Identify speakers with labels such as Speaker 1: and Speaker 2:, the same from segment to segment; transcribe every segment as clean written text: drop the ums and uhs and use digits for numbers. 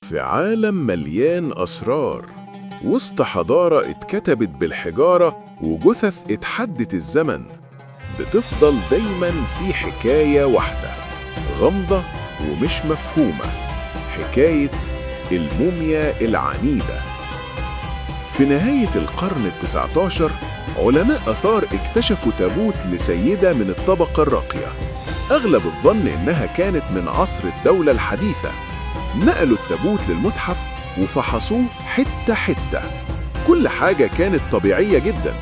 Speaker 1: في عالم مليان أسرار، وسط حضارة اتكتبت بالحجارة وجثث اتحدت الزمن، بتفضل دايما في حكاية واحدة غامضة ومش مفهومة، حكاية الموميا العنيدة. في نهاية القرن ال19 علماء آثار اكتشفوا تابوت لسيدة من الطبقة الراقية، أغلب الظن إنها كانت من عصر الدولة الحديثة. نقلوا التابوت للمتحف وفحصوه حتة حتة، كل حاجة كانت طبيعية جدا،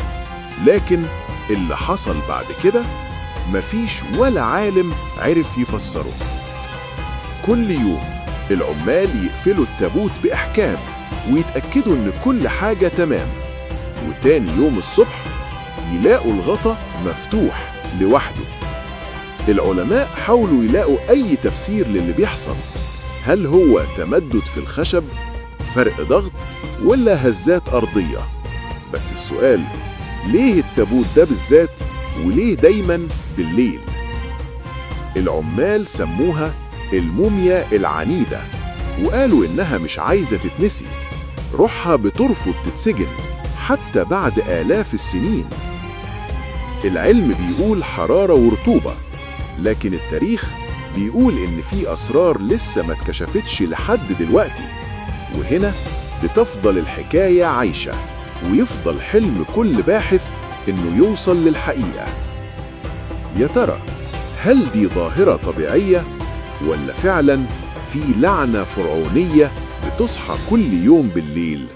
Speaker 1: لكن اللي حصل بعد كده مفيش ولا عالم عرف يفسره. كل يوم العمال يقفلوا التابوت بإحكام ويتأكدوا إن كل حاجة تمام، وتاني يوم الصبح يلاقوا الغطا مفتوح لوحده. العلماء حاولوا يلاقوا أي تفسير للي بيحصل، هل هو تمدد في الخشب، فرق ضغط، ولا هزات أرضية؟ بس السؤال، ليه التابوت ده بالذات وليه دايما بالليل؟ العمال سموها الموميا العنيدة، وقالوا إنها مش عايزة تتنسي، روحها بترفض تتسجن حتى بعد آلاف السنين. العلم بيقول حرارة ورطوبة، لكن التاريخ بيقول إن في أسرار لسه ما اتكشفتش لحد دلوقتي، وهنا بتفضل الحكاية عايشة، ويفضل حلم كل باحث إنه يوصل للحقيقة. يا ترى هل دي ظاهرة طبيعية ولا فعلاً في لعنة فرعونية بتصحى كل يوم بالليل؟